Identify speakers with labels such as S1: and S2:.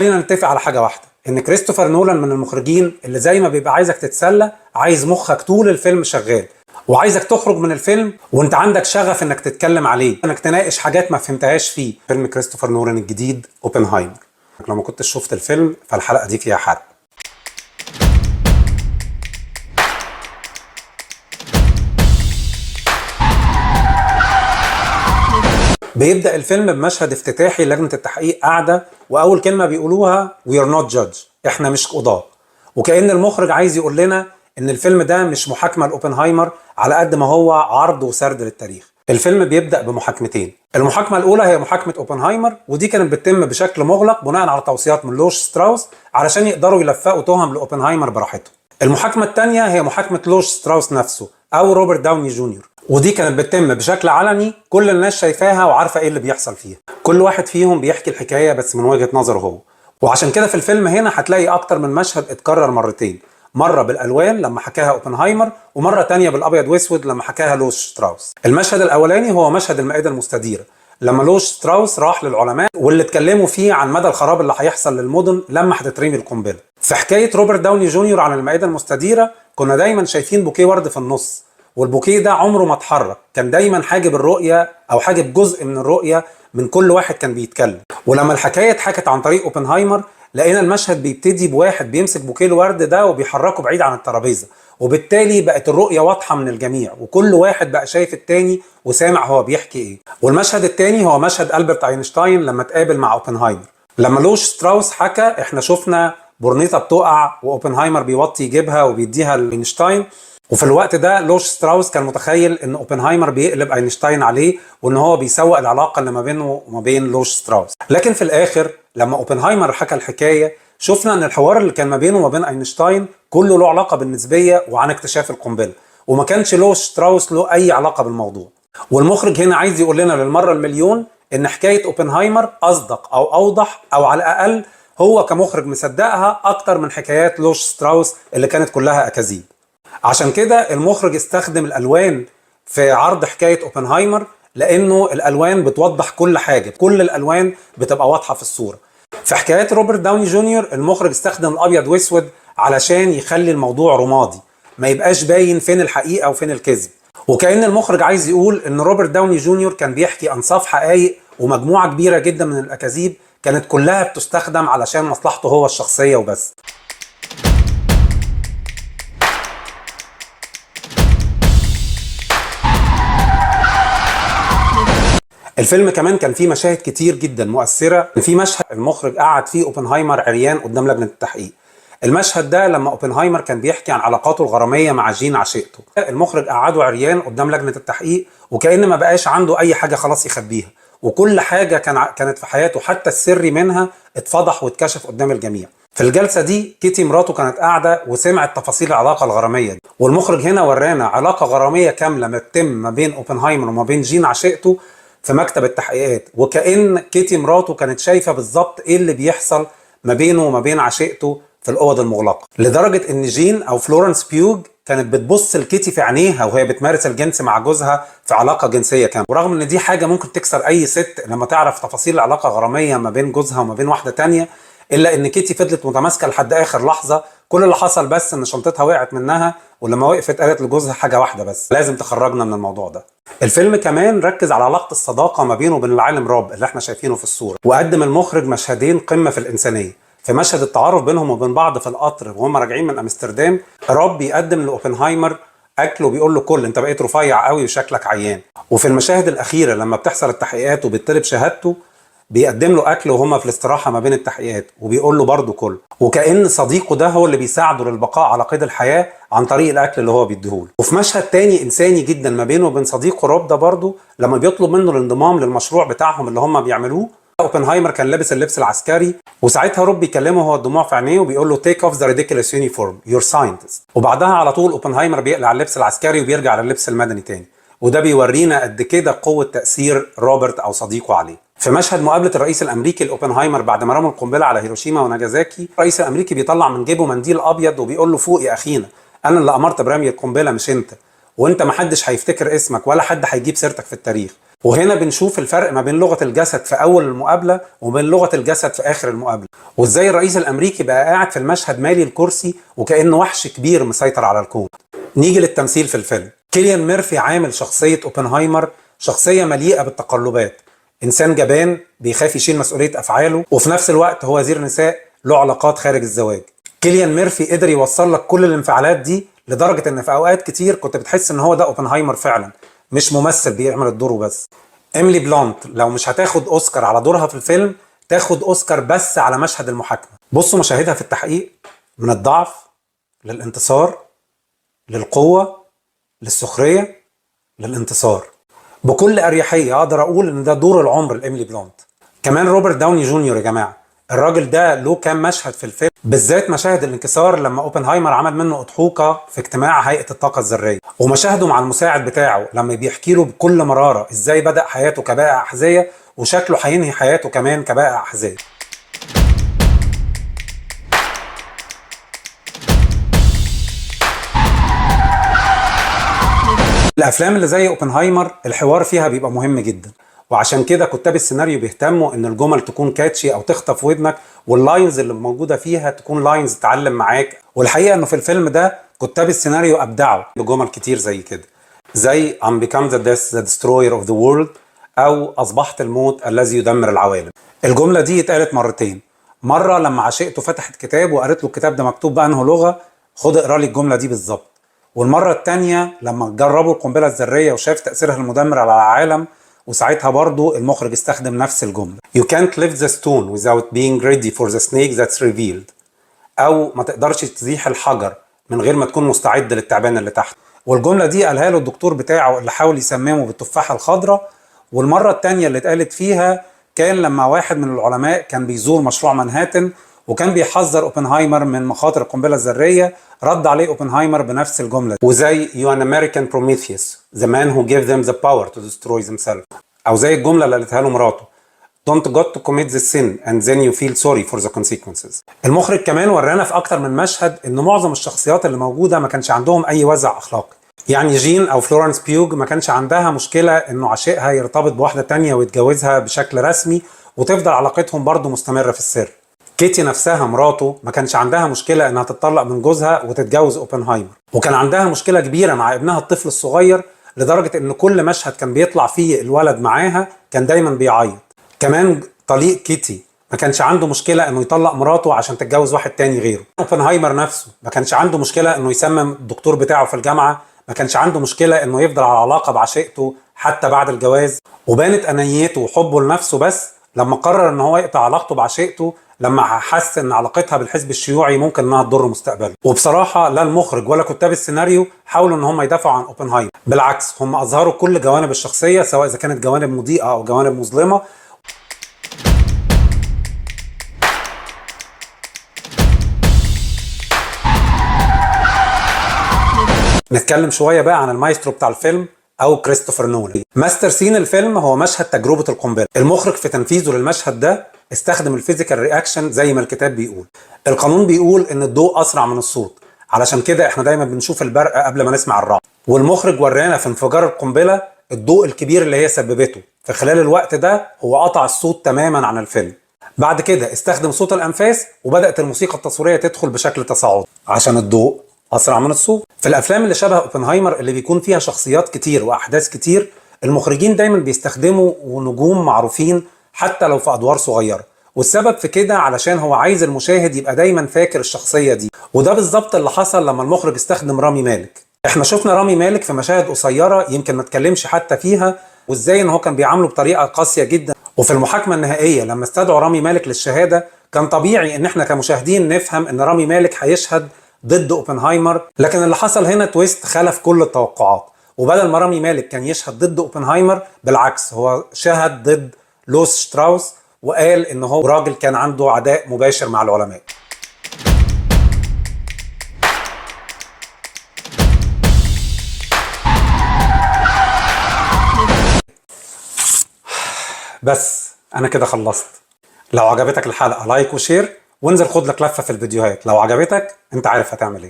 S1: خلينا نتفق على حاجة واحدة، ان كريستوفر نولان من المخرجين اللي زي ما بيبقى عايزك تتسلى عايز مخك طول الفيلم شغال، وعايزك تخرج من الفيلم وانت عندك شغف انك تتكلم عليه، انك تناقش حاجات ما فهمتهاش فيه. فيلم كريستوفر نولان الجديد اوبنهايمر، لو ما كنتش شفت الفيلم فالحلقة دي فيها حرق. بيبدأ الفيلم بمشهد افتتاحي لجنة التحقيق قاعدة، وأول كلمة بيقولوها we are not judge، احنا مش قضاة. وكأن المخرج عايز يقول لنا ان الفيلم ده مش محاكمة لأوبنهايمر على قد ما هو عرض وسرد للتاريخ. الفيلم بيبدأ بمحاكمتين. المحاكمة الأولى هي محاكمة أوبنهايمر، ودي كانت بتتم بشكل مغلق بناء على توصيات من لوش ستراوس علشان يقدروا يلفقوا تهم لأوبنهايمر براحتهم. المحاكمة الثانية هي محاكمة لوش ستراوس نفسه أو روبرت داوني جونيور، ودي كانت بتتم بشكل علني، كل الناس شايفاها وعارفة ايه اللي بيحصل فيها. كل واحد فيهم بيحكي الحكاية بس من وجهة نظره هو، وعشان كده في الفيلم هنا هتلاقي أكتر من مشهد اتكرر مرتين، مرة بالألوان لما حكاها أوبنهايمر، ومرة تانية بالأبيض واسود لما حكاها لوش ستراوس. المشهد الأولاني هو مشهد المائدة المستديرة لما لوش ستراوس راح للعلماء واللي اتكلموا فيه عن مدى الخراب اللي هيحصل للمدن لما هتترمي القنبلة. في حكاية روبرت داوني جونيور عن المائدة المستديرة كنا دايما شايفين بوكيه ورد في النص، والبوكيه ده عمره ما اتحرك، كان دايما حاجب الرؤية او حاجب جزء من الرؤية من كل واحد كان بيتكلم. ولما الحكاية اتحكت عن طريق اوبنهايمر لقينا المشهد بيبتدي بواحد بيمسك بوكيه الورد ده وبيحركه بعيد عن الترابيزة، وبالتالي بقت الرؤية واضحة من الجميع وكل واحد بقى شايف التاني وسامع هو بيحكي ايه. والمشهد التاني هو مشهد ألبرت اينشتاين لما اتقابل مع اوبنهايمر. لما لوش ستراوس حكى احنا شفنا برنيطة بتقع واوبنهايمر بيوطي يجيبها وبيديها لاينشتاين، وفي الوقت ده لوش ستراوس كان متخيل ان اوبنهايمر بيقلب اينشتاين عليه وان هو بيسوق العلاقة اللي ما بينه وما بين لوش ستراوس. لكن في الاخر لما اوبنهايمر حكى الحكاية شفنا ان الحوار اللي كان ما بينه وما بين اينشتاين كله له علاقة بالنسبيه وعن اكتشاف القنبلة، وما كانش لوش ستراوس له اي علاقة بالموضوع. والمخرج هنا عايز يقول لنا للمرة المليون ان حكاية اوبنهايمر اصدق او اوضح، او على الاقل هو كمخرج مصدقها اكتر من حكايات لوش ستراوس اللي كانت كلها اكاذيب. عشان كده المخرج استخدم الالوان في عرض حكاية اوبنهايمر، لانه الالوان بتوضح كل حاجة، كل الالوان بتبقى واضحة في الصورة. في حكايات روبرت داوني جونيور المخرج استخدم الابيض واسود علشان يخلي الموضوع رمادي، ما يبقاش باين فين الحقيقة وفين الكذب. وكأن المخرج عايز يقول ان روبرت داوني جونيور كان بيحكي انصاف حقائق ومجموعة كبيرة جدا من الاكاذيب كانت كلها بتستخدم علشان مصلحته هو الشخصية وبس. الفيلم كمان كان فيه مشاهد كتير جدا مؤثرة. في مشهد المخرج قعد فيه اوبنهايمر عريان قدام لجنة التحقيق. المشهد ده لما اوبنهايمر كان بيحكي عن علاقاته الغرامية مع جين عشيقته، المخرج قعدة عريان قدام لجنة التحقيق وكأن ما بقاش عنده أي حاجة خلاص يخبيها، وكل حاجة كانت في حياته حتى السري منها اتفضح واتكشف قدام الجميع. في الجلسة دي كيتي مراته كانت قاعدة وسمعت تفاصيل العلاقة الغرامية دي، والمخرج هنا ورانا علاقة غرامية كاملة ما تتم ما بين اوبنهايمر وما بين جين عشيقته في مكتب التحقيقات، وكأن كيتي مراته كانت شايفة بالظبط ايه اللي بيحصل ما بينه وما بين عشيقته في الأوض المغلقة، لدرجة ان جين او فلورنس بيوج كانت بتبص لكيتي في عينيها وهي بتمارس الجنس مع جوزها في علاقة جنسية كاملة. ورغم ان دي حاجة ممكن تكسر اي ست لما تعرف تفاصيل العلاقة الغرامية ما بين جوزها وما بين واحدة تانية، الا ان كيتي فضلت متماسكة لحد اخر لحظة. كل اللي حصل بس ان شنطتها وقعت منها، ولما وقفت قالت لجوزها حاجة واحدة بس، لازم تخرجنا من الموضوع ده. الفيلم كمان ركز على علاقة الصداقة ما بينه وبين العالم روب اللي احنا شايفينه في الصورة، وقدم المخرج مشهدين قمة في الإنسانية. في مشهد التعارف بينهم وبين بعض في القطر وهم راجعين من امستردام، روب بيقدم لاوبنهايمر اكل وبيقول له كل انت بقيت رفيع قوي وشكلك عيان. وفي المشاهد الاخيرة لما بتحصل التحقيقات وبيطلب شهادته بيقدم له اكل وهما في الاستراحة ما بين التحقيقات وبيقول له برضه كل، وكأن صديقه ده هو اللي بيساعده للبقاء على قيد الحياة عن طريق الاكل اللي هو بيديهوله. وفي مشهد تاني انساني جدا ما بينه وبين صديقه روب ده برضه لما بيطلب منه الانضمام للمشروع بتاعهم اللي هم بيعملوه، اوبنهايمر كان لابس اللبس العسكري، وساعتها روب بيكلمه هو الدموع في عينيه وبيقول له take off the ridiculous uniform، you're scientist. وبعدها على طول اوبنهايمر بيقلع اللبس العسكري وبيرجع للبس المدني تاني، وده بيورينا قد كده قوة تأثير روبرت أو صديقه عليه. في مشهد مقابلة الرئيس الأمريكي لأوبنهايمر بعد ما رموا القنبلة على هيروشيما وناجازاكي، الرئيس الأمريكي بيطلع من جيبه منديل أبيض وبيقول له فوق يا أخينا، أنا اللي أمرت برمي القنبلة مش أنت، وأنت محدش هيفتكر اسمك ولا حد هيجيب سيرتك في التاريخ. وهنا بنشوف الفرق ما بين لغة الجسد في اول المقابلة وبين لغة الجسد في اخر المقابلة، وازاي الرئيس الامريكي بقى قاعد في المشهد مالي الكرسي وكأنه وحش كبير مسيطر على الكون. نيجي للتمثيل في الفيلم. كيليان ميرفي عامل شخصية اوبنهايمر شخصية مليئة بالتقلبات، انسان جبان بيخاف يشيل مسؤولية افعاله، وفي نفس الوقت هو وزير نساء له علاقات خارج الزواج. كيليان ميرفي قدر يوصل لك كل الانفعالات دي لدرجة ان في اوقات كتير كنت بتحس ان هو ده اوبنهايمر فعلا، مش ممثل بيعمل الدور وبس. ايميلي بلونت لو مش هتاخد اوسكار على دورها في الفيلم، تاخد اوسكار بس على مشهد المحاكمة. بصوا مشاهدها في التحقيق، من الضعف للانتصار للقوة للسخرية للانتصار. بكل اريحية اقدر اقول ان ده دور العمر لايميلي بلونت. كمان روبرت داوني جونيور يا جماعة، الراجل ده له كام مشهد في الفيلم، بالذات مشاهد الانكسار لما اوبنهايمر عمل منه اضحوكه في اجتماع هيئة الطاقة الذرية، ومشاهدة مع المساعد بتاعه لما بيحكي له بكل مرارة ازاي بدا حياته كبائع احذية وشكله هينهي حياته كمان كبائع احذية. الافلام اللي زي اوبنهايمر الحوار فيها بيبقى مهم جدا، وعشان كده كتاب السيناريو بيهتموا ان الجمل تكون catchy او تخطف ودنك، وال lines اللي موجودة فيها تكون lines تعلم معاك. والحقيقة انه في الفيلم ده كتاب السيناريو ابدعوا بجمل كتير زي كده، زي I'm become the death the destroyer of the world، او اصبحت الموت الذي يدمر العوالم. الجملة دي اتقالت مرتين، مرة لما عشيقته فتحت كتاب وقالت له الكتاب ده مكتوب بأنه لغة، خد اقرا لي الجملة دي بالظبط. والمرة الثانية لما جربوا القنبلة الذرية وشاف تاثيرها المدمر على العالم، وساعتها برضو المخرج استخدم نفس الجملة. You can't lift the stone without being ready for the snake that's revealed، أو ما تقدرش تزيح الحجر من غير ما تكون مستعد للتعبان اللي تحت. والجملة دي قالها له الدكتور بتاعه اللي حاول يسممه بالتفاحة الخضراء. والمرة الثانية اللي اتقالت فيها كان لما واحد من العلماء كان بيزور مشروع منهاتن وكان بيحذر اوبنهايمر من مخاطر القنبلة الذرية، رد عليه اوبنهايمر بنفس الجملة، وزي You an American Prometheus the man who gave them the power to destroy themselves، او زي الجملة اللي قالتها له مراته Don't got to commit the sin and then you feel sorry for the consequences. المخرج كمان ورانا في اكتر من مشهد ان معظم الشخصيات اللي موجودة ما كانش عندهم اي وازع اخلاقي. يعني جين او فلورنس بيوج ما كانش عندها مشكلة انه عشيقها يرتبط بواحدة تانية ويتجوزها بشكل رسمي وتفضل علاقتهم برضه مستمرة في السر. كيتي نفسها مراته ما كانش عندها مشكلة انها تتطلق من جوزها وتتجوز اوبنهايمر، وكان عندها مشكلة كبيرة مع ابنها الطفل الصغير لدرجة ان كل مشهد كان بيطلع فيه الولد معاها كان دايما بيعيط. كمان طليق كيتي ما كانش عنده مشكلة انه يطلق مراته عشان تتجوز واحد تاني غيره. اوبنهايمر نفسه ما كانش عنده مشكلة انه يسمم الدكتور بتاعه في الجامعة، ما كانش عنده مشكلة انه يفضل على علاقة بعشيقته حتى بعد الجواز. وبانت انانيته وحبه لنفسه بس لما قرر ان هو يقطع علاقته بعشيقته لما حس ان علاقتها بالحزب الشيوعي ممكن انها تضر مستقبله. وبصراحة لا المخرج ولا كتاب السيناريو حاولوا ان هم يدافعوا عن اوبنهايمر، بالعكس هم اظهروا كل جوانب الشخصية سواء اذا كانت جوانب مضيئة او جوانب مظلمة. نتكلم شوية بقى عن المايسترو بتاع الفيلم او كريستوفر نولان. master scene الفيلم هو مشهد تجربه القنبلة. المخرج في تنفيذه للمشهد ده استخدم ال physical reaction زي ما الكتاب بيقول. القانون بيقول ان الضوء اسرع من الصوت، علشان كده احنا دايما بنشوف البرق قبل ما نسمع الرعد. والمخرج ورانا في انفجار القنبلة الضوء الكبير اللي هي سببته، في خلال الوقت ده هو قطع الصوت تماما عن الفيلم. بعد كده استخدم صوت الانفاس وبدات الموسيقى التصويرية تدخل بشكل تصاعدي عشان الضوء اسرع من الصوت. في الافلام اللي شبه اوبنهايمر اللي بيكون فيها شخصيات كتير واحداث كتير، المخرجين دايما بيستخدموا نجوم معروفين حتى لو في ادوار صغيرة، والسبب في كده علشان هو عايز المشاهد يبقى دايما فاكر الشخصية دي. وده بالظبط اللي حصل لما المخرج استخدم رامي مالك. احنا شفنا رامي مالك في مشاهد قصيرة يمكن ما اتكلمش حتى فيها، وازاي ان هو كان بيعامله بطريقة قاسية جدا. وفي المحاكمة النهائية لما استدعوا رامي مالك للشهادة كان طبيعي ان احنا كمشاهدين نفهم ان رامي مالك هيشهد ضد اوبنهايمر، لكن اللي حصل هنا twist خالف كل التوقعات. وبدل ما رامي مالك كان يشهد ضد اوبنهايمر، بالعكس هو شهد ضد لوس شتراوس، وقال ان هو راجل كان عنده عداء مباشر مع العلماء. بس انا كده خلصت. لو عجبتك الحلقة like و share، وانزل خد لك لفة في الفيديوهات. لو عجبتك انت عارف هتعمل ايه.